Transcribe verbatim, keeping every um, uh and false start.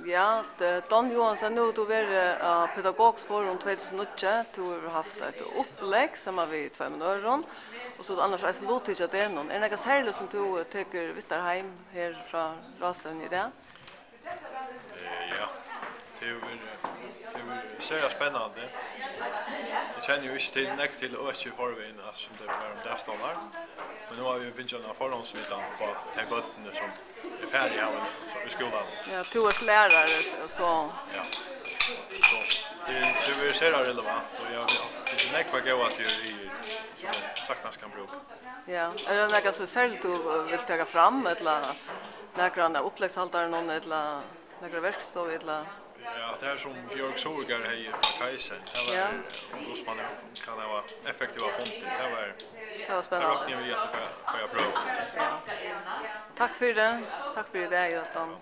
Ja, d-, Don Johansen, nú hevur tú verið á Pedagogisk Forum tvey túsund og níggju. Tú hevur havt eitt upplegg saman við tveimum øðrum, og so hevur tú annars eisini luttikið á degnum. Er nakað serligt sum tú, eh, tekur við tær heim her frá ráðstevnuni í dag? Eh, ja, tað hevur verið, tað hevur verið sera spennandi. Eg kenni jú ikki til, nógv til økið í forvegin, altso, sum tað var um dagstovnar. Men nú havi eg fingið eina forhondsvitan upp á tey børnini, sum eg fari í, sum í skúlanum. Ja, tú ert lærari, so. Ja. So, tað, tað verður sera relevant, og eg havi fingið nógvar góðar teoriir, sum eg saktans kann brúka. Ja, er tað nakað so serligt, tú, eh, vilt taka fram, ella nakran av uppleggshaldarunum, ella nakra verkstovu, ella? Ja, tað er sum Georg Suðurgarð hevði frá Kaizen. Tað var, ja, um hvussu man kann hava effektivar fundir. Tað var, tað var spennandi. Tað rokni eg við at eg fái, fái at prøva. Ja. Takk fyri tað. Takk fyri í dag, Jón.